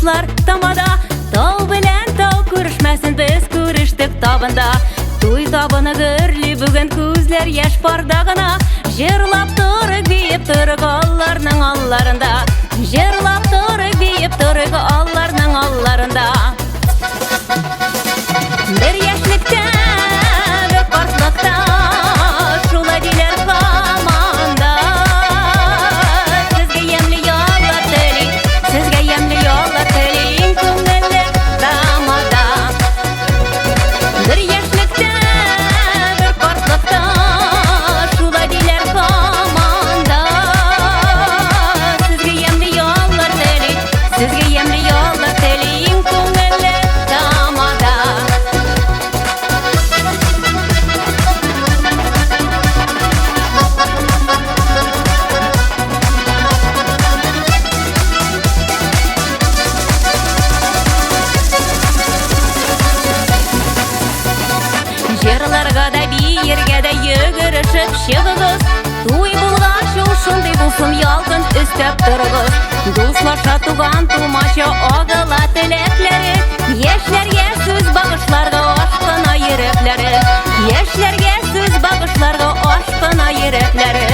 дуслар, тамада. Тау белән тау күрешмәсен, без күрештек табында. Туй табыны гөрли бүген, күзләр яшь парда гына. Җырлап торык, биеп торык алларның алларында. Җырлап торык, биеп торык алларның алларында. Бер яшьлектә, бер картлыкта, шулай диләр һаман да. Сезгә ямьле яллар телим, сезгә ямьле яллар телим, күңелле тамада. Бер яшьлектә, бер картлыкта, шулай диләр һаман да. Сезгә ямьле яллар телим, сезгә ямьле яллар телим, күңелле тамада. Җырларга да, биергә дә йөгерешеп чыгыгыз. Туй булгач, ул шундый булсын, ялкын өстәп торыгыз. Дуслаша туган тумача, агыла теләкләре. Яшьләргә сүз багышларга ашкына йөрәкләре. Яшьләргә сүз багышларга ашкына йөрәкләре.